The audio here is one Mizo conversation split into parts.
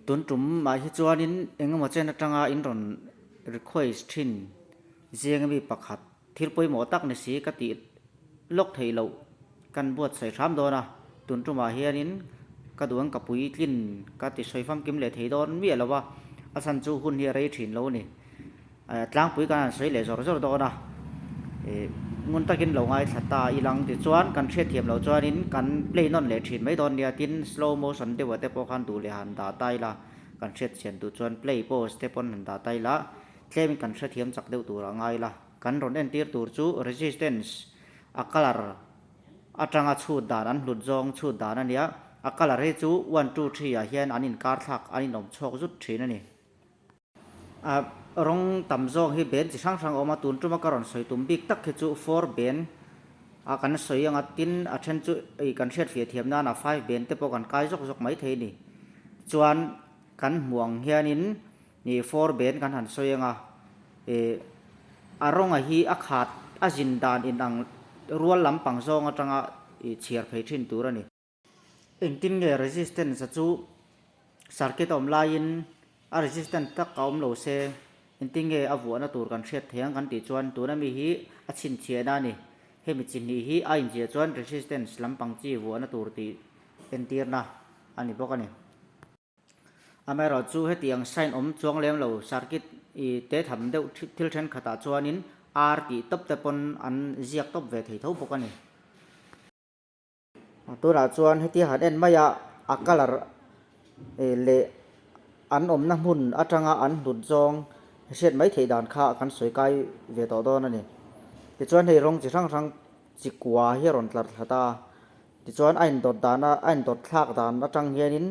Tun tum ah hi chuanin engemaw chen atanga in rawn request thin zeng ami pakhat thil pawimawh tak ni si ka tih lawk theih loh kan buatsaih hram dawn a, tun tumah hianin ka duh ang ka puitlin ka ti sawi famkim leh thei dawn miah lo a, a chhan chu hun hi a rei thin lo a ni. Tlangpui kan han sawi leh zawr zawr dawn a, ngun takin lo ngaithla ta ilang tichuan kan hriatthiam loh chuanin kan play nawn leh thin mai dawn nia tin slow motion deuhah te pawh khan duh leh han dah ta ila kan hriatchhian duh chuan play pause te pawn han dah ta ila tlemin kan hrethiam chak deuh turah ngai ila kan rawn entir tur chu resistance a colour atanga chhut dan an hlut zawng chhut dan a nia a colour hi chu one two three ah hian an inkar thlak an inawm chhuak zut thin a ni. A rawng tam zawk hi ben chi hrang hrang a awm a, tun tuma ka rawn sawi tum bik tak hi chu four ben a kan sawi anga tin a then chu ih kan hriatfiah thiam nana five ben te pawh kan kai zawk zawk mai thei a ni. Chuan kan hmuh ang hianin ih four ben kan han sawi anga ih a rawnga hi a khat a zin dan inang rual lampang zawng atanga ih chhiar phei thin tur a ni. Engtin nge resistance a chu circuit a awm laiin a resistance tak a awm lo se engtin nge a vuahna tur kan hriat thei ang kan tih chuan tuna mi hi a chhinchhiahna a ni. Hemi chi hnih hi a inziah chuan resistance lampang chi vuahna tur tih entirna a ni bawk a ni. Amaherawhchu chu hetiang sign awm chuang lem lo circuit i te tham deuh thil thenkhatah chuanin R tih tawp te pawn an ziak tawp ve thei tho bawk a ni. Tunah chuan hetia han en mai a, a colour leh an awmna hmun atanga an hlut zawng hriat mai theih dan kha kan sawi kai ve tawh dawn a ni. Tichuan hei rawng chi hrang hrang chi kua hi a rawn tlar thla ta a, tichuan a indawt dan a a indawt thlak dan atang hianin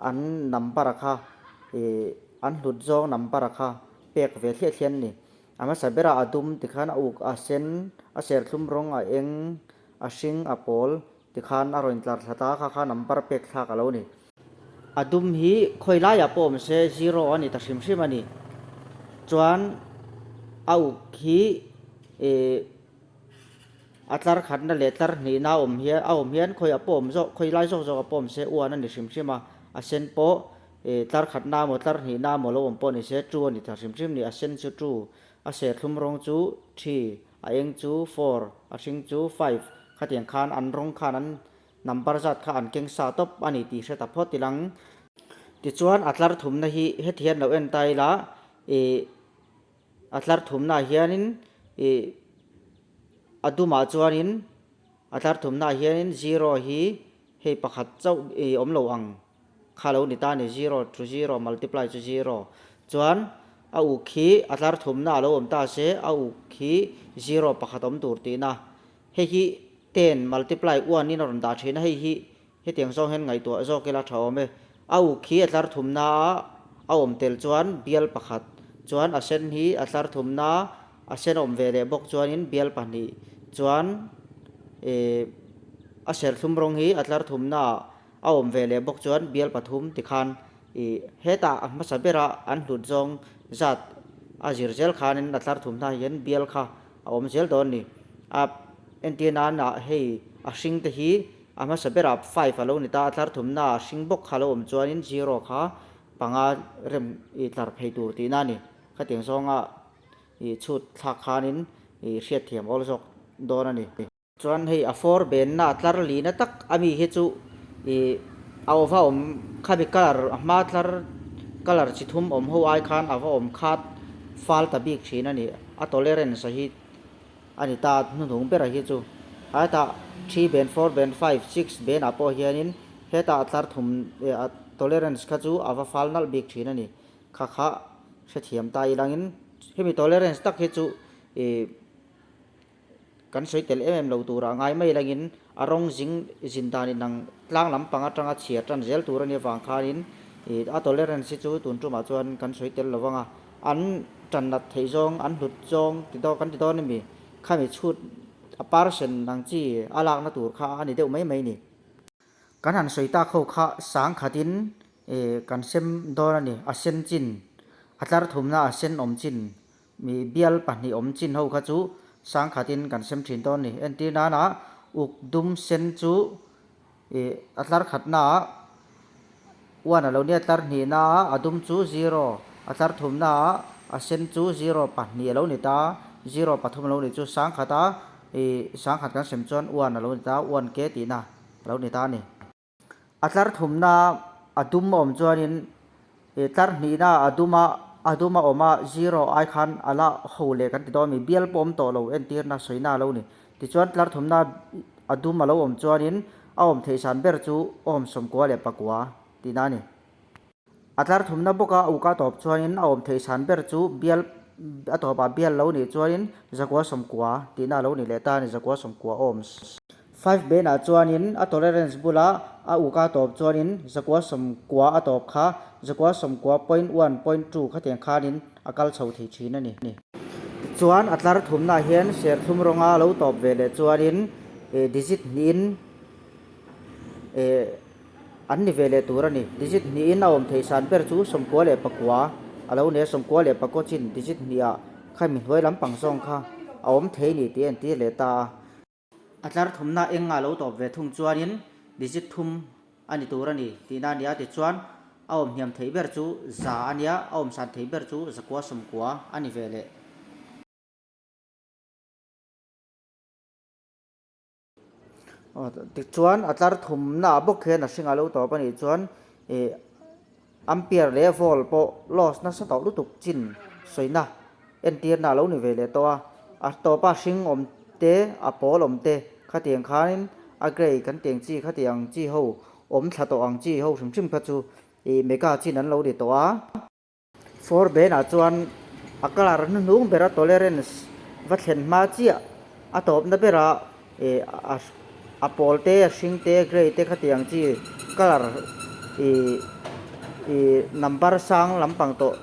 an number a kha ih an hlut zawng number a kha pek ve thliah thliah an ni. A hmasa berah a dum tikhan a uk a sen a serthlum rawng a eng. A hring a pawl tikhan a rawn tlar thla ta kha kha number pek thlak a lo ni. A dum hi khawi laiah pawh awm se zero a ni ta hrim hrim a ni. Chuan a uk hi ih a tlar khatna leh tlar hnihna a awm hian a awm hian khawiah pawh awm zawk khawi lai zawk zawkah pawh awm se one a ni hrim hrim a. A sen pawh ih tlar khatna emaw tlar hnihna emaw lo awm pawh ni se two a ni ta hrim hrim a ni. A sen chu two, a serthlum rawng chu three. A eng chu four, a hring chu five, khatiang khan an rawng khan an number zat kha an keng sa tawp a ni tih hre ta phawt ilang. Tichuan a tlar thumna hi heti hian lo en ta ila ih a tlar thumnaah hianin ih a dumah chuanin a tlar thumnaah hianin zero hi hei pakhat chauh ih awm lo ang. Kha lo ni ta ni, zero to zero multiply chu zero. Chuan a uk hi a tlar thumna a lo awm ta se, a uk hi zero pakhat awm tur tihna. Hei hi ten multiply one in a rawn dah thin a, hei hi hetiang zawng hian ngaihtuah zawk ila tha awm e. A uk hi a tlar thumna a awm tel chuan bial pakhat, chuan a sen hi a tlar thumna a sen awm ve leh bawk chuanin bial pahnih, chuan ih a serthlum rawng hi a tlar thumna ah A awm ve leh bawk chuan bial pathum tikhan ih hetah a hmasa bera an hlut zawng zat a zir zel khanin a tlar thum hna hian bial kha a awm zel dawn ni. A entir nana hei a hring te hi a hmasa berah five a lo ni ta, a tlar thumna a hring bawk kha a lo awm chuanin zero kha panga rem ih tlar phei tur tihna a ni. Khatiang zawnga ih chhut thlak khanin ih hriatthiam awl zawk dawn a ni. Chuan hei a fawr benna a tlar lina tak a mi hi chu ih a awva awm khami colour a hma tlar colour chi thum awm ho ai khan a va awm khat fal ta bik thin a ni a tolerance a hi a ni ta hnuhnung ber a hi chu hetah three ben four ben five six ben ah pawh hianin hetah a tlar thum ih a tolerance kha chu a va fal nalh bik thin a ni kha kha hrethiam ta ilangin hemi tolerance tak hi chu ih. Kan sawi tel em em lo turah ngai mai langin a rawng zing zin dan inang tlang lampang atanga chhiar tan zel tur a nih avang khanin ih a tolerance hi chu tun tumah chuan kan sawi tel lo vang a, an tan nat theih zawng an hlut zawng ti dawn kan ti dawn a mi khami chhut a percent ang chi a lakna tur kha a ni deuh mai mai ni. Kan han sawi tak ho kha sang khatin ih kan sem dawn a ni, a sen chin a tlar thumna a sen awm chin Mi bial pahnih awm chin ho kha chu sang khatin kan sem thin dawn ni. Entir nana uk dum sen chu ih a tlar khatnaah One a lo nia tlar hnihna ah a dum chu zero, a tlar thumna ah a sen chu zero pahnih a lo ni ta, zero pathum a lo nih chu sangkhat a ih sangkhat kan sem chuan one a lo ni ta, one k tihna a lo ni ta a ni. A tlar thumna a dum a awm chuanin ih tlar hnihna a dum a a dum a awm a zero ai khan a la ho leh kan ti dawn a mi, bial pawh awm tawh lo entirna sawina a lo ni. Tichuan tlar thumna a dum a lo awm chuanin a awm theih san ber chu awm 94 tihna a ni. A tlar thumna bawka a uk a tawp chuanin a awm theih san ber chu bial a tawpah bial lo nih chuanin 190 tihna a lo ni leh ta a ni, 190 ohms. Five benah chuanin a tolerance bula a uk a tawp chuanin 190 a tawp kha 190.1.2 khatiang khanin a kal chho thei thin a ni. Tichuan a tlar thumnaah hian serthlum rawnga lo tawp ve leh chuanin digit hnihin an ni ve leh tur a ni. Digit hnihin a awm theih san ber chu 99 a lo ni a, 99 chin digit hnihah khami hnuai lampang zawng kha a awm thei ni tih a entir leh ta a. A tlar thumna eng a lo tawp ve thung chuanin digit thum a ni tur a ni tihna a ni a, tichuan a awm hniam theih ber chu za a nia, a awm san theih ber chu 190 a ni ve leh. Tichuan a tlar thumna ah bawk hian a hring a lo tawp a nih chuan ih ampere leh volt pawh loss nasa tawh lutuk chin sawina entirna a lo ni ve leh tawh a, a tawpa hring awm te a pawl awm te khatiang khanin a grey kan tiang chi khatiang chi ho awm thla tawh ang chi ho hrim hrim kha chu ih mega chin an lo ni tawh a. Four benah chuan a colour hnuhnung bera tolerance va thlen hma chiah a tawpna bera ih a pawl te a hring te a grey te khatiang chi colour ih ih number sang lampang tawh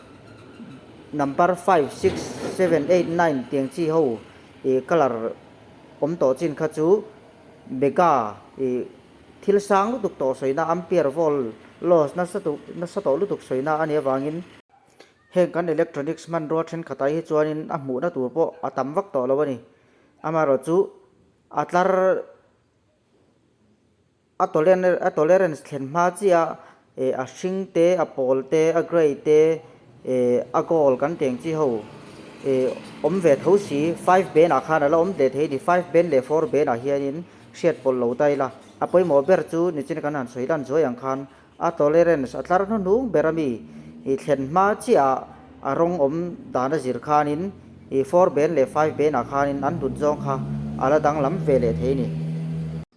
number five six seven eight nine tiang chi ho ih colour awm tawh chin kha chu mega ih Thil sang lutuk tawh sawina ampere volt loss nasa tuk nasa tawh lutuk sawina a nih avangin heng kan electronics hmanrua thenkhatah hi chuanin a hmuhna tur pawh a tam vak tawh lo a ni. Amaherawhchu chu a tlar a a tolerance thlen hma chiah eh a hring te a pawl te a grey te eh a gold kan tih ang chi ho eh awm ve tho si five band ah khan a la awm leh thei a ni five band leh four band ah hianin hriat pawlh lo ta ila a pawimawh ber chu nichin kan han sawi lan zuai ang khan a tolerance a tlar hnuhnung ber a mi ih thlen hma chiah ah a rawng awm dan a zir khanin ih four band leh five band ah khanin an hlut zawng kha a la danglam ve leh thei a ni.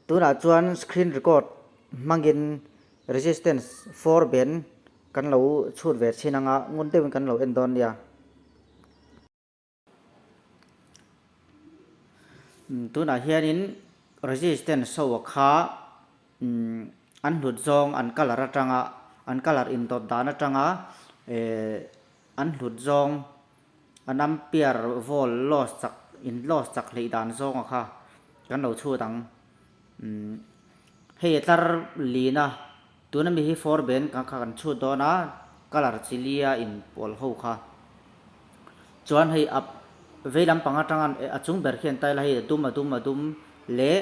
Tunah chuan screen record hmangin Resistance four ben kan lo chhut ve chhin anga ngun deuhin kan lo en dawn nia. Tunah hianin resistance ho kha an hlut zawng an colour atanga an colour indawt dan atanga an hlut zawng an ampere volt loss chak in loss chak hleih dan zawnga kha kan lo chhut ang. Hei a tlar lin a, tuna mi hi four band kha kan chhut dawn a, colour chi li a inpawl ho kha. Chuan hei a vei lampang atanga a chung ber khian taila hei a dum a dum a dum leh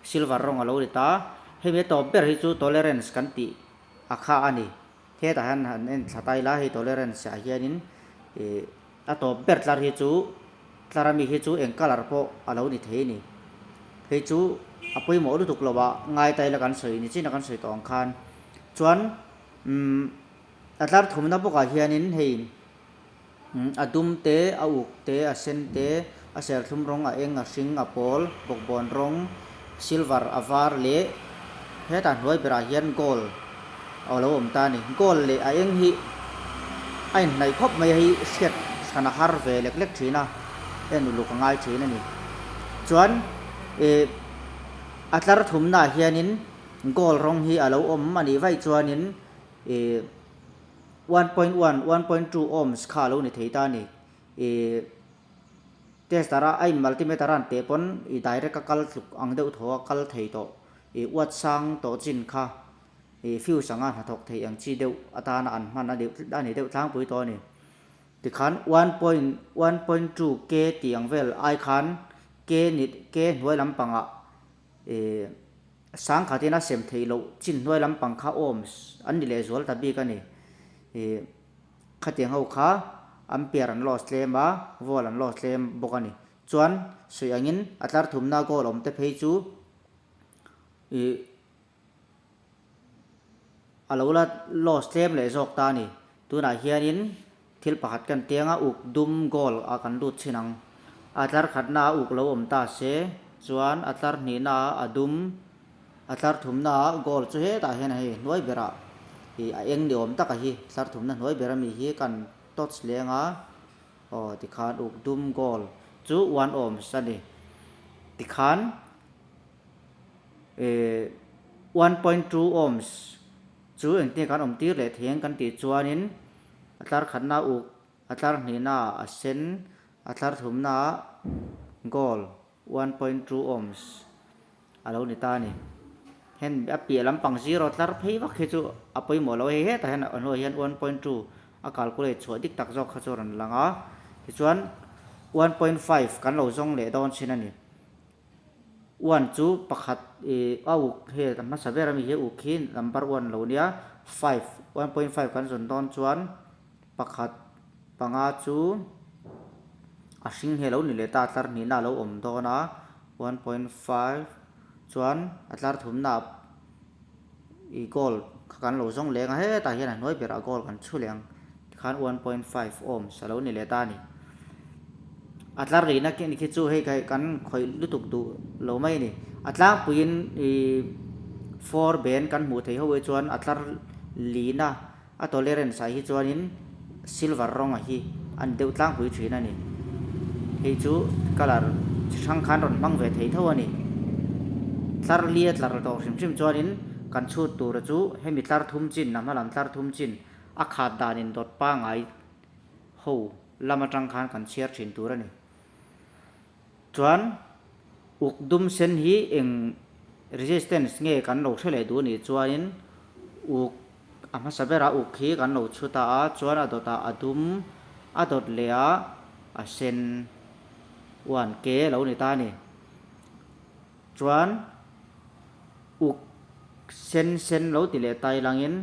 silver rawng a lo ni ta. Hemi a tawp ber hi chu tolerance kan tih a kha a ni. Hetah hian han en thla ta ila hei tolerance ah hianin ih a tawp ber tlar hi chu tlar ami hi chu eng colour pawh a lo ni thei a ni. Hei chu a pawimawh lutuk lo ah ngai ta ila kan sawi ni chin a kan sawi tawh ang khan chuan umm a tlar thumna bawkah hianin hei A dum te, a uk te, a sen te, a serthlum rawng, a eng, a hring, a pawl, bawkbawn rawng, silver, a var leh hetah hnuai berah hian gold a lo awm ta a ni. Gold leh a eng hi a inhnaih khawp mai a hi hriat hran a har ve lek lek thin a, en uluk a ngai thin a ni. Chuan ih a tlar thumnaah hianin gold rawng hi a lo awm a nih vaih chuanin ih 1.1, 1.2 ohms kha a lo ni thei ta a ni. I tester a a in multimeter a an teh pawn i direct a kal tluk ang deuh thaw a kal thei tawh. I watt sang tawh chin kha i fuse anga hnathawk thei ang chi deuh atana an hman a ni a ni deuh tlangpui tawh a ni. Tikhan 1.1.2 K tih ang vel ai khan K ni K hnuai lampangah i. Sangkhatin a sem theih loh chin hnuai lampang kha ohms an ni lehzual ta bik a ni. Ih khatiang ho kha ampere an loss tlem a, volt an loss tlem bawk a ni. Chuan sawi angin a tlar thumna goal awm te phei chu ih a lo la loss tlem leh zawk ta a ni. Tunah hianin thil pakhat kan tiang a, uk dum goal ah kan lut chhin ang. A tlar khatna ah uk lo awm ta se, chuan a tlar hnihna ah a dum, a tlar thumna ah goal chu hetah hian hei hnuai berah ih a eng ni awm taka hi tlar thumna hnuai ber ami hi kan touch leng a, aw tikhan uk dum goal chu one ohms a ni. Tikhan ih 1.2 ohms. Chu engtin kan awm tir leh thei ang kan tih chuanin a tlar khatna uk, a tlar hnihna a sen, a tlar thumna goal 1.2 ohms a lo ni ta a ni. Hen a piah lampang zero tlar phei vak hi chu a pawimawh lo a, hei hetah hian a hnuaiah hian 1.2 a calculate chhuah dik tak zawk kha chu a rawn lang a, tichuan 1.5 kan lo zawng leh dawn chin a ni. One chu pakhat ih a uk he a hmasa ber ami hi uk hi number one lo nia five 1.5 kan zawn dawn chuan pakhat panga chu a hring hi a lo ni leh ta a tlar hnihna a lo awm dawn a 1.5 chuan a tlar thumna ih goal kha kan lo zawng leng a hetah hian a hnuai berah goal kan chhu leh ang tikhan 1.5 ohms a lo ni leh ta a ni. A tlar lehna khi khi chu hei kan khawih lutuk duh lo mai a ni. A tlangpuiin ih four band kan hmuh theih ho hi chuan a tlar lihna a tolerance ah hi chuanin silver rawng ah hi a ni deuh tlangpui thin a ni. Hei chu colour chi hrang khan rawn hmang ve thei tho a ni. Tlar li a tlar tawh hrim hrim chuanin kan chhut tur chu hemi tlar thum chin a hma lam tlar thum chin a khat danin dawt pangai ho lam atang khan kan chhiar thin tur a ni. Chuan uk dum sen hi eng resistance nge kan lo hre leh duh nih chuanin uk a hmasa berah uk hi kan lo chhut a a, chuan a dawtah a dum, a dawt leh a a sen uan ke lo ni ta a ni. Chuan uk sen sen lo ti leh tai langin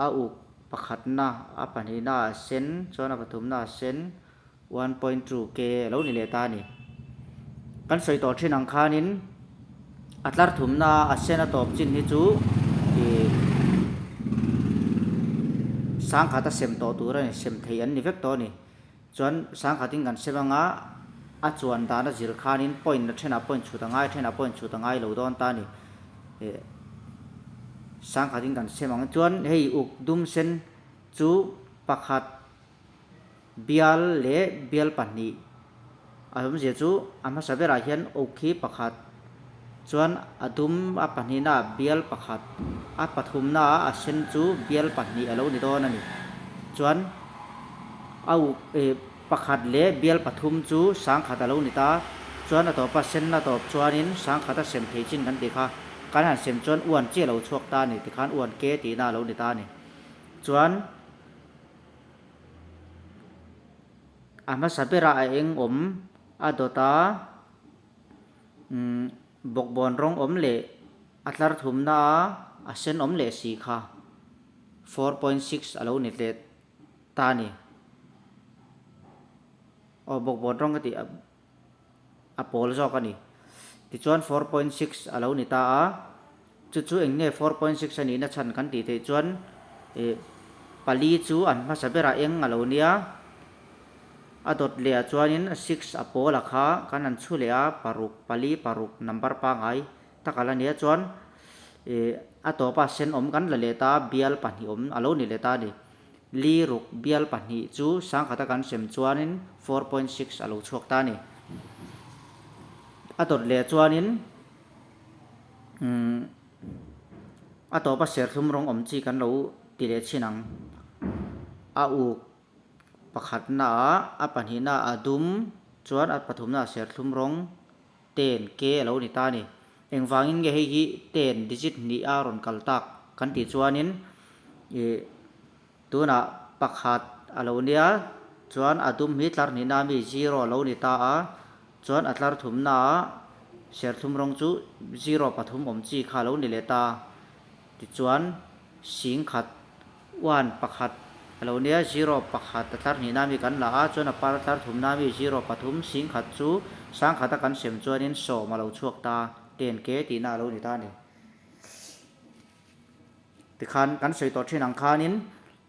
a uk pakhatna a pahnihna a sen chuan a pathumna a sen 1.2 K a lo ni leh ta a ni. Kan sawi tawh thin ang khanin a tlar thumna a sen a tawp chin hi chu ih sangkhat a sem tawh tur a ni, sem thei an ni vek tawh a ni. Chuan sangkhatin kan sem anga a chuan dan a zir khanin point a thenah point chhut a ngai, a thenah point chhut a ngai lo dawn ta a ni. Ih sangkhatin kan sem ang chuan hei uk dum sen chu pakhat Bial leh bial pahnih a awmzia chu a hmasa berah hian uk hi pakhat chuan a dum a pahnihna ah bial pakhat a pathumna ah a sen chu bial pahnih a lo ni dawn a ni. Chuan a uk eh pakhat leh bial pathum chu sangkhat a lo ni ta chuan a tawpa sen a tawp chuanin sangkhat a sem thei chin kan tih kha kan han sem chuan uan chiah a lo chhuak ta a ni tikhan uan ke tihna a lo ni ta a ni. Chuan. A hmasa berah a eng awm a dawt a, umm bawkbawn rawng awm leh a tlar thumna a a sen awm leh si kha 4.6 a lo ni leh ta a ni. Aw bawkbawn rawng ka tih a pawl zawk a ni. Tichuan 4.6 a lo ni ta a, chu chu eng nge 4.6 a nihna chhan kan tih theih chuan ih pali chu an hmasa berah eng a lo nia, a dawt leh ah chuanin six a pawl a kha kan han chhu leh a, paruk pali paruk number pangai tak a la nia chuan ih a tawpa sen awm kan la leh ta a, bial pahnih awm a lo ni leh ta a ni. Li ruk bial pahnih chu sangkhata kan sem chuanin 4.6 a lo chhuak ta a ni. A dawt leh chuanin umm a tawpa serthlum rawng awm chi kan lo ti leh chhin ang. A uk pakhatna ah a pahnihna a dum chuan a pathumna ah serthlum rawng ten ke a lo ni ta a ni. Engvangin nge hei hi ten digit hnih a rawn kal tak kan tih chuanin ih tunah pakhat a lo nia chuan a dum hi tlar hnihna ami zero a lo ni ta a, chuan a tlar thumnaah Serthlum rawng chu zero pathum awm chi kha a lo ni leh ta. Tichuan, 10,000, one, pakhat a lo nia, zero pakhat a tlar hnihna mi kan la a, chuan a par tlar thumna mi zero pathum, 10,000 chu sangkhata kan sem chuanin sawm a lo chhuak ta, ten ke tihna a lo ni ta a ni. Tikhan kan sawi tawh thin ang khanin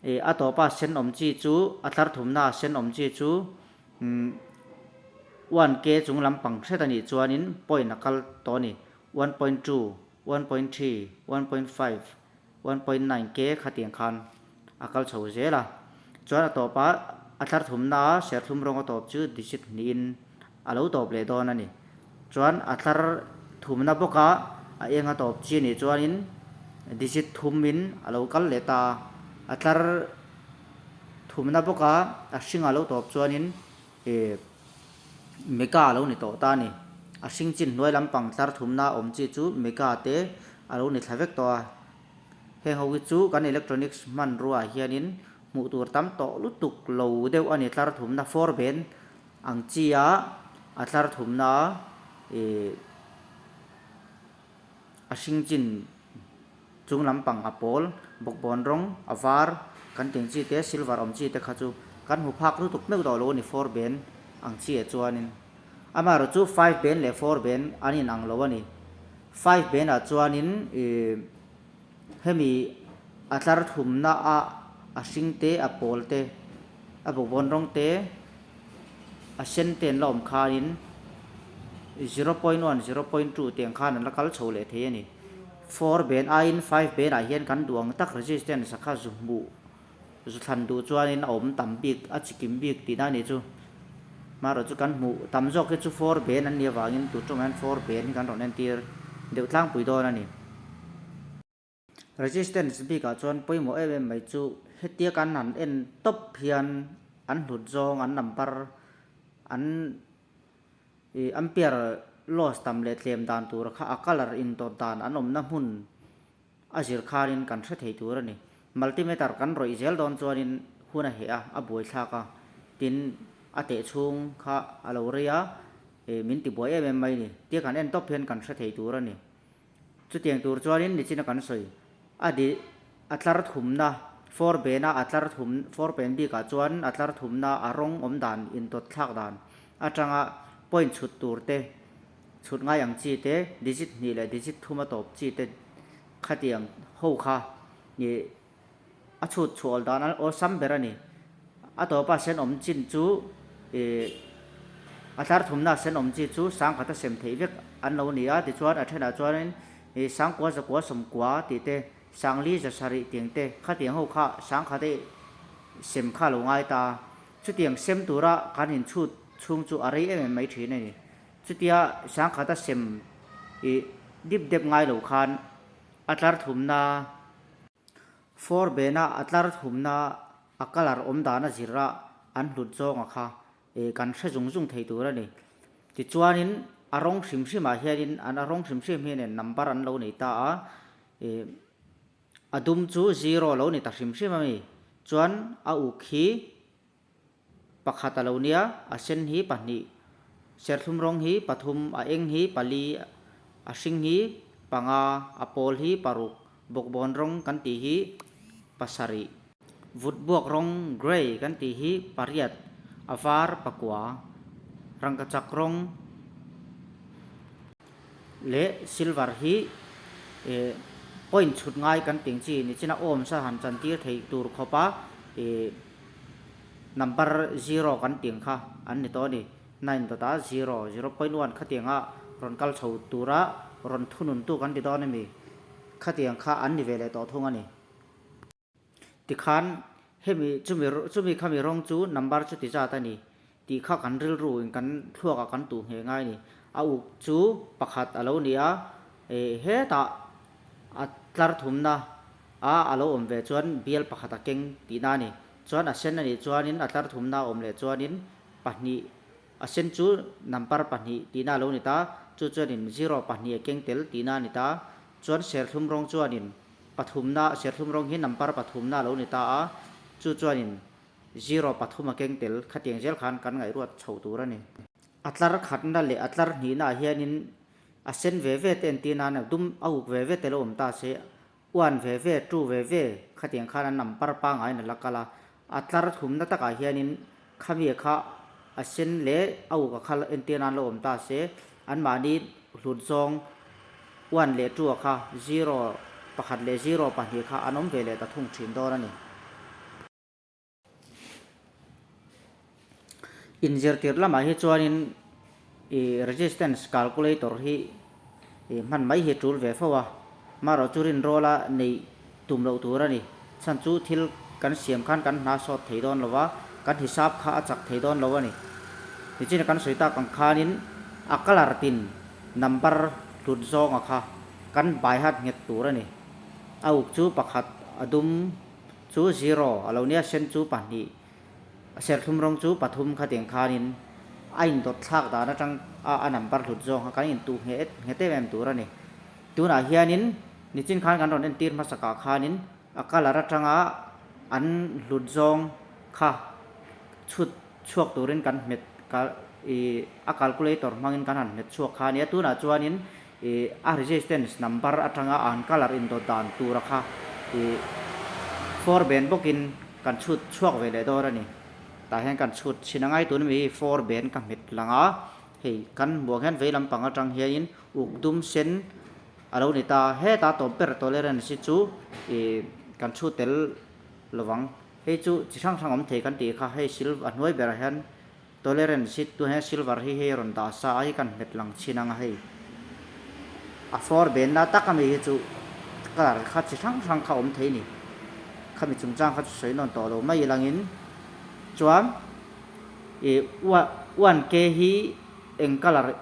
ih a tawpa sen awm chi chu a tlar thumna sen awm chi chu umm one k chung lampang hret a nih chuanin point a kal tawh a ni 1.2, 1.3, 1.5, 1.9 k khatiang khan a kal chho zel a. Chuan a tawpa a tlar thumna serthlum rawng a tawp chu digit hnihin a lo tawp leh dawn a ni. Chuan a tlar thumna bawka a eng a tawp chi nih chuanin digit thumin a lo kal leh ta a. A tlar thumna bawka a hring a lo tawp chuanin ih mega a lo ni tawh ta a ni. A hring chin hnuai lampang tlar thumna awm chi chu mega te a lo ni thla vek tawh a. Heng ho hi chu kan electronics hmanrua ah hianin hmuh tur tam tawh lutuk lo deuh a ni tlar thumna four ben ang chi a a tlar thumna ih a hring chin chung lampang a pawl bawkbawn rawng a var kan tih ang chi te silver awm chi te kha chu kan hmu phak lutuk meuh tawh lo a ni four ben ang chi ah chuanin amaherawh chu five ben leh four ben an inang lo a ni. Five ben ah chuanin ih hemi a tlar thumna a a hring te a pawl te a bawkbawn rawng te a sen te an la awm khanin 0.1 0.2 tiang khan an la kal chho leh thei a ni. Four ben aiin five ben ah hian kan duh ang tak resistance a kha zu hmuh Zu thlan duh chuanin a awm tam bik, a chikim bik tihna a nih chu. Hmarawh chu kan hmuh tam zawk hi chu four ben an nih avangin tu tawngah hian four ben hi kan rawn entir deuh tlangpui dawn a ni. Resistance bikah chuan pawimawh em em mai chu hetia kan han en tawp hian an hlut zawng, an number, an ih ampere loss tam leh tlem dan tur kha a colour intawt dan an awmna hmun A zir khanin kan hre thei tur a ni. Multimeter kan rawih zel dawn chuanin hun a heh a, a buaithlak a, tin a teh chhung kha a lo rei a, ih min ti buai em em mai a ni. Tia kan en tawp hian kan hre thei tur a ni. Chutiang tur chuanin nichina kan sawi a di a tlar thumna four bena a tlar thum four pen bikah chuan a tlar thumna a rawng awm dan intawt thlak dan atanga point chhut tur te Chhut ngai ang chi te, digit hnih leh digit thum a tawp chi te khatiang ho kha ih a chhut chhuah awl dan a awlsam ber a ni. A tawpa sen awm chin chu ih a tlar thumna sen awm chi chu sangkhata sem theih vek an lo ni a, tichuan a thenah chuanin ih sangkua zakua sawmkua tih te, sangli zasarih tiang te khatiang ho kha sangkhata sem kha a lo ngai ta a. Chutiang sem tura kan inchhut chhung chu a rei em em mai thin a ni. Chutia sangkhata sem ih dip dep ngai lo khan a tlar thumna, four bena a tlar thumna a colour awm dan a zir a an hlut zawnga kha ih kan hre zung zung thei tur a ni. Tichuanin a rawng hrim hrimah hianin an a rawng hrim hrim hianin number an lo nei ta a, ih a dum chu zero lo ni ta hrim hrim a mi chuan a uk hi Pakhat a lo nia, a sen hi pahnih, serthlum rawng hi pathum, a eng hi pali, a hring hi panga, a pawl hi paruk, bawkbawn rawng kan tih hi pasarih, vutbuak rawng, grey, kan tih hi pariat, a var pakua, rangkachak rawng leh silver hi eh point chhut ngai kan tih ang chi nichina awm sa han chantir theih tur khawpa eh Number zero kan tih ang kha an ni tawh a ni. Nine dawt a zero, 0.1 khatianga rawn kal chho tura rawn thununtu kan ti dawn a mi? Khatiang kha an ni ve leh tawh thung a ni. Tikhan hemi chumi chumi khami rawng chu number chu ti zat a ni tih kha kan rilru in kan thluakah kan tuh ngheh ngai a ni. A uk chu pakhat a lo ni a, hetah a tlar thumna a a lo awm ve chuan bial pakhat a keng tihna a ni. Chuan a sen a nih chuanin a tlar thumna a awm leh chuanin pahnih a sen chu number pahnih tihna a lo ni ta, chu chuanin zero pahnih a keng tel tihna a ni ta. Chuan serthlum rawng chuanin pathumna serthlum rawng hi number pathumna a lo ni ta a, chu chuanin zero pathum a keng tel khatiang zel khan kan ngaihruat chho tur a ni. A tlar khatna leh a tlar hnihna ah hianin. A sen ve ve te entir nan a dum a uk ve ve te lo awm ta se, one ve ve, two ve ve khatiang khan an number pangaiin a la kal a. A tlar thumna takah hianin khami kha a sen leh a uk a kha entir nan lo awm ta se, anmahni hlut zawng one leh two a kha zero pakhat leh zero pahnih kha an awm ve leh ta thung thin dawn a ni. Inzirtir lamah hi chuanin ih resistance calculator hi ih hman mai hi tul ve fo a, marawh chu rinrawla neih tum loh tur a ni. Chhan chu thil kan siam khan kan hna sawt thei dawn lo va, kan hisap kha a chak thei dawn lo a ni. Nichin kan sawi tak ang khanin a colour tin number hlut zawnga kha kan by heart nghet tur a ni. A uk chu pakhat a dum. Chu zero a lo nia sen chu pahnih, a serthlum rawng chu pathum khatiang khanin a indawt thlak dan atang a a number hlut zawng kha kan intuh nghet nghet em em tur a ni. Tunah hianin nichin khan kan rawn entir hmasakah khanin a colour atanga an hlut zawng kha chhut chhuak turin kan hmet ih a calculator hmangin kan han hmet chhuak kha a nia. Tunah chuanin Ih a resistance number atanga an colour indawt dan tura kha ih four ben bawkin kan chhut chhuak ve leh dawn a ni. Tah hian kan chhut chhin angai tun ami four ben ka hmet lang a, hei kan hmuh ang hian vei lampang atang hianin uk dum sen a lo ni ta. Heta tawp ber tolerance hi chu ih kan chhut tel lovang. Hei chu chi hrang hrang awm thei kan tih kha hei sil a hnuai berah hian Tolerance hi tu hian silver hi hei rawn dah sa a hi kan hmet lang chhin ang a hei. A fawr benna tak ami hi chu colour kha chi hrang hrang kha awm thei ni. Khami chungchang kha chu sawi nawn tawh lo mai langin chuan ih one K hi eng colour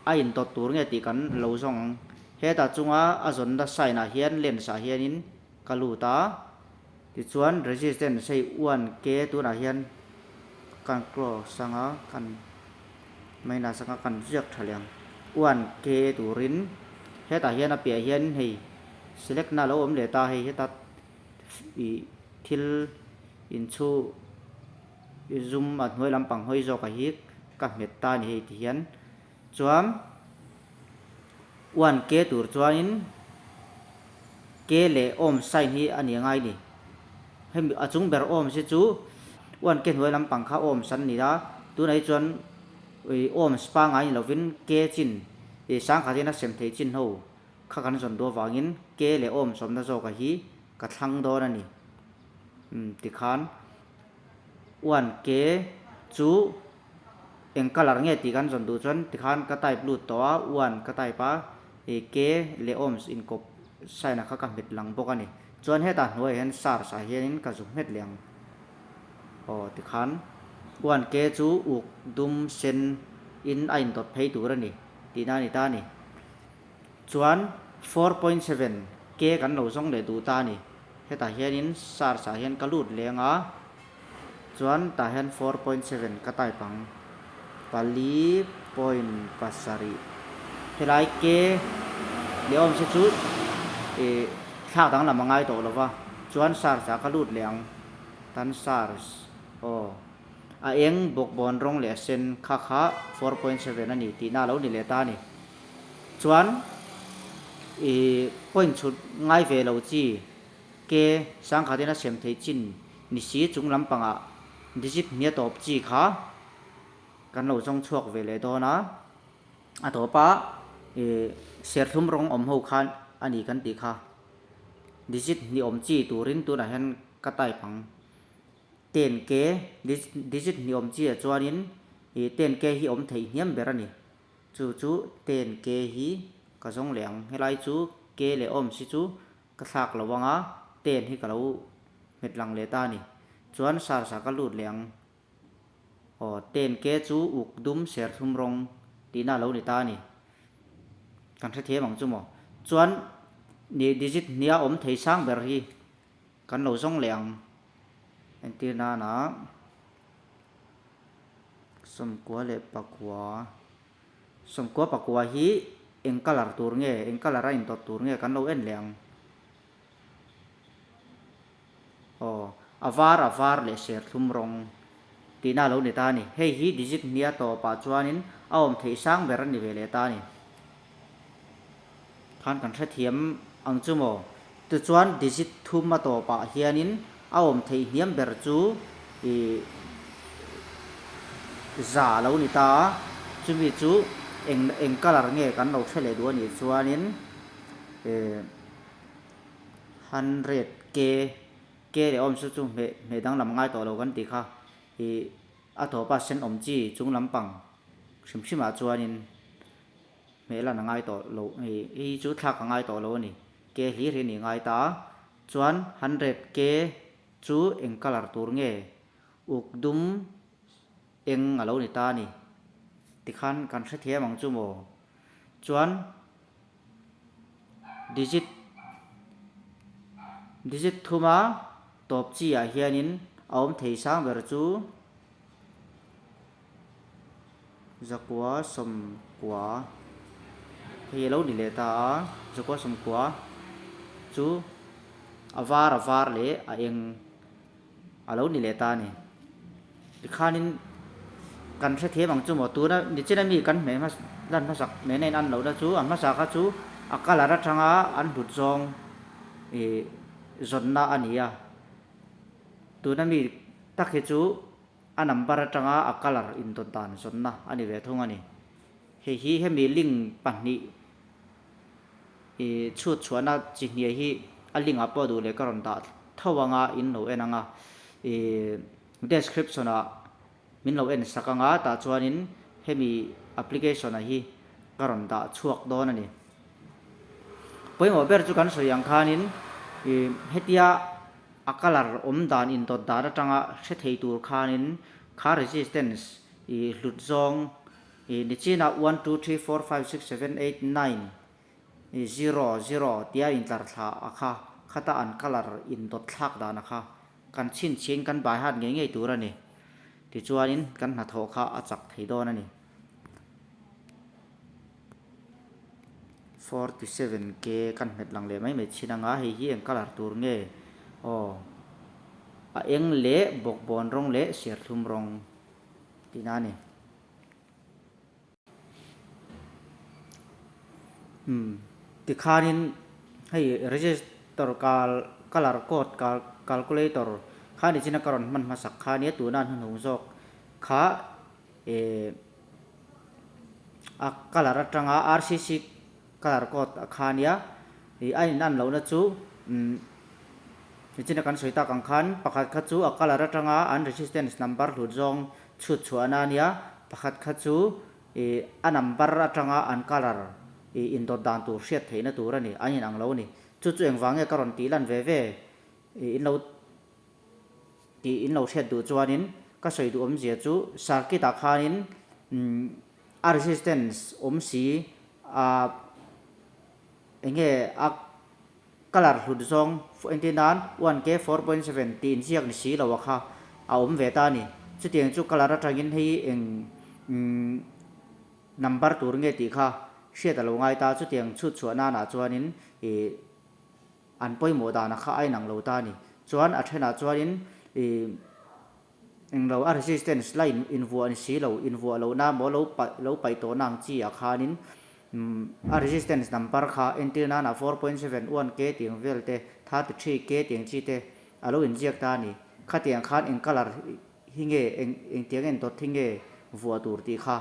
a indawt tur nge tih kan lo zawng ang. Hetah chunga a zawnna sign ah hian lens ah hianin ka lut a. Tichuan resistance hei one K tunah hian kan close anga kan minus anga kan ziak tha leh ang. One K turin hetah hian a piah hian hei select na lo awm leh ta hei heta ih thil inchhu zoom a hnuai lampang hawi zawk a hi ka hmet ta a ni hei ti hian. Chuan one K tur chuanin K leh awm sign hi a ni angai ni. Hemi a chung ber awms hi chu one K hnuai lampang kha awms an ni a, tunah hi chuan ih awms pangngai ni lovin K chin ih sangkhatin a sem thei chin ho kha kan zawn duh avangin K leh awms awmna zawka hi ka thlang dawn a ni. Umm tikhan one K chu Eng colour nge tih kan zawn duh chuan tikhan ka type lut tawh a, one ka type a, ih K leh ohms inkawp sign ah kha ka hmet lang bawk a ni. Chuan hetah hnuaiah hian search ah hianin ka zu hmet leh ang. Aw tikhan one K chu uk dum sen in a indawt phei tur a ni tihna a ni ta a ni. Chuan 4.7 K kan lo zawng leh duh ta a ni. Hetah hianin search ah hian ka lut leh ang a. Chuan tah hian 4.7 ka type ang. Pali point pasarih. Helai K leh awm se chu ih thlak danglam a ngai tawh lo va. Chuan search ah ka lut leh ang. Tan search aw. A eng bawkbawn rawng leh a sen kha kha 4.7 a ni tihna a lo ni leh ta a ni. Chuan ih point chhut ngai ve lo chi K sangkhatin a sem theih chin ni si chung lampangah digit hnia tawp chi kha kan lo zawng chhuak ve leh dawn a, a tawpa ih serthlum rawng awm ho khan a ni kan tih kha digit hnih awm chi turin tunah hian ka type ang. Ten K digit hnih awm chi ah chuanin ih ten K hi awm theih hniam ber a ni. Chu chu ten K hi ka zawng leh ang. Helai chu K leh awm si chu Ka thlak lo anga ten hi ka lo hmet lang leh ta a ni. Chuan Sarsa ka lut leh ang. Aw, ten ke chu uk dum serthlum rawng tihna a lo ni ta a ni. Kan hrethiam ang chu maw. Chuan ni digit hnia awm thei sang ber hi kan lo zawng leh ang. Entir nana sawmkua leh pakua. Sawmkua pakua hi eng colour tur nge, eng colour a indawt tur nge kan lo en leh ang. Aw, a var a var leh serthlum rawng tihna a lo ni ta a ni. Hei hi digit hnia tawpah chuanin a awm theih sang ber a ni ve leh ta a ni. Khan kan hrethiam ang chu maw? Tichuan digit thum a tawpah hianin a awm theih hniam ber chu ih za a lo ni ta a, chumi chu eng eng colour nge kan lo hre leh duh a nih chuanin ih 100 K K leh awm chu chu hmeh hmeh danglam ngai tawh lo kan tih kha ih a tawpa sen awm chi chung lampang hrim hrimah chuanin. Hmeh lan a ngai tawh lo hei hei chu thlak a ngai tawh lo a ni. Ke hlir hi a nih ngai ta a. Chuan 100 ke chu eng colour tur nge? Uk dum eng a lo ni ta a ni. Tikhan kan hrethiam ang chu maw? Chuan digit digit thuma tawp chi ah hianin a awm thei sang ber chu. 990 hei a lo ni leh ta a, 990 chu a var a var leh a eng a lo ni leh ta a ni. Tikhanin kan hrethiam ang chu maw tuna nichina mi kan hmeh hmasa lan hmasak nena in an lohna chu a hmasa kha chu a colour atanga an hlut zawng ih zawnna a ni a, tuna mi tak hi chu. A number atanga a colour indawt dan zawnna a ni ve thung a ni. Hei hi hemi link pahnih ih chhut chhuahna chi hniai hi a link ah pawh duh leh ka rawn dah tho anga in lo en anga ih description ah min lo en sak anga tah chuanin hemi application ah hi ka rawn dah chhuak dawn a ni. Pawimawh ber chu kan sawi ang khanin ih hetia A colour awm dan indawt dan atanga hre thei tur khanin kha resistance i hlut zawng i nichina one two three four five six seven eight nine i zero zero tia intlar thla a kha khata an colour indawt thlak dan a kha kan chhinchhiain kan bai hat ngei ngei tur a ni. Tichuanin kan hnathawh kha a chak thei dawn a ni. 47 K kan hmet lang leh mai mai chin anga hei hi eng colour tur nge aw a eng leh bawkbawn rawng leh serthlum rawng tihna a ni. Umm tikhanin hei register kal colour code calculator kha ni chin a ka rawn hman hmasak kha nia tuna an hnuhnung zawk kha. Ehh a colour atanga RCC colour code a kha ania ih a in an lohna chu umm nichina kan sawi tak ang khan pakhat kha chu a colour atanga an resistance number hlut zawng chhut chhuahna ania pakhat kha chu ih a number atanga an colour ih indawt dan tur hriat theihna tur a ni an in ang lo a ni chu chu engvang nge ka rawn tih lan ve ve ih in lo Tih in lo hriat duh chuanin ka sawi duh awmzia chu circuit ah khanin a resistance awm si a enge a colour hlut zawng entir nan 1K 4.7 tih inziak ni si lo a kha a awm ve ta a ni. Chutiang chu colour atangin hei eng number tur nge tih kha hriat a lo ngai ta chutiang chhut chhuah nanah chuanin ih An pawimawh danah kha a inang lo ta a ni. Chuan a thenah chuanin ih englo a resistance la in invuah ni si lo, invuah lohna maw lo paih lo paih tawhna ang chi ah khanin umm a resistance number kha entir nana 4.71 K tiang vel te, 33 K tiang chi te a lo inziak ta a ni. Khatiang khan eng colour hi nge eng engtiang en dawt hi nge vuah tur tih kha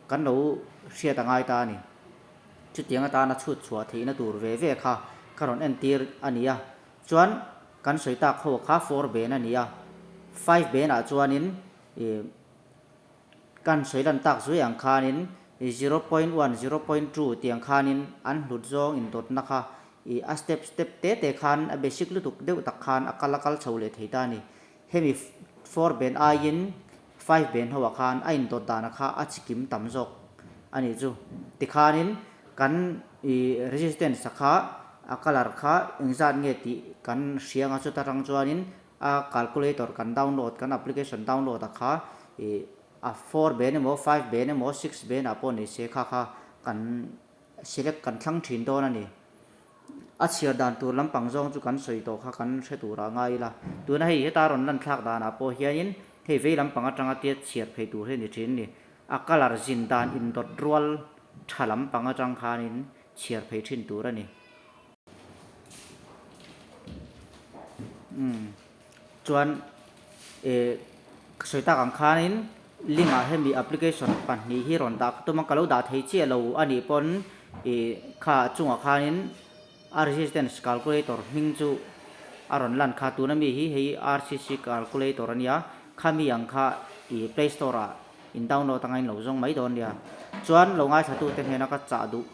kan lo hriat a ngai ta a ni. Chutiang atana chhut chhuah theihna tur ve ve kha ka rawn entir a ni a. Chuan kan sawi tak ho kha four ben a ni a, five ben ah chuanin ih kan sawi lan tak zui ang khanin ih 0.1, 0.2 tiang khanin an hlut zawng indawtna kha ih a step step te te khan a basic lutuk deuh tak khan a kal a kal chho leh thei ta a ni. Hemi four ben aiin five ben ho ah khan a indawt dana kha a chikim tam zawk a nih chu. Tikhanin kan ih resistance a kha a colour kha engzat nge tih kan hria anga chuta tang chuanin a calculator kan download kan application download a kha ih a four ben emaw five ben emaw six ben ah pawh ni se kha kha kan select kan thlang thin dawn a ni. A chhiar dan tur lampang zawng chu kan sawi tawh kha kan hre tur ah ngai ila. Tuna hei heta rawn lan thlak danah pawh hianin hei vei lampang atanga tia chhiar phei tur hi a ni thin a ni. A colour zin dan indawt rual tha lampang atang khanin chhiar phei thin tur a ni. Umm chuan eh ka sawi tak ang khanin link ah hemi application pahnih hi rawn dah ka tum a, ka lo dah thei chiah lo a nih pawn ih kha chungah khanin a resistance calculator hming chu a rawn lan kha tuna mi hi hei RCC calculator a nia khami ang kha ih play store ah in download anga in lo zawng mai dawn nia chuan lo ngaithlatute hnena ka chah duh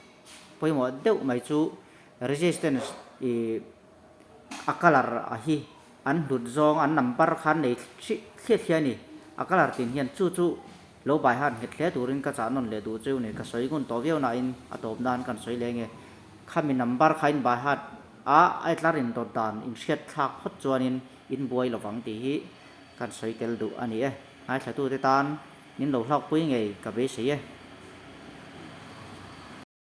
pawimawh deuh mai chu resistance ih a colour a hi an hlut zawng an number kha an nei thliah thliah a ni. A colour tin hian chu chu lo bai han nghet hle turin ka chah nawn leh duh chu ni. Ka sawi ngun tawh viau nain a tawp nan kan sawi leh nge. Khami number kha in bai hat a a tlar in dawt dan in hriat thlak phawt chuanin in buai lovang tih hi kan sawi tel duh a ni e. Ngaithlatute tan min lo hlauhpui ngei ka beisei e.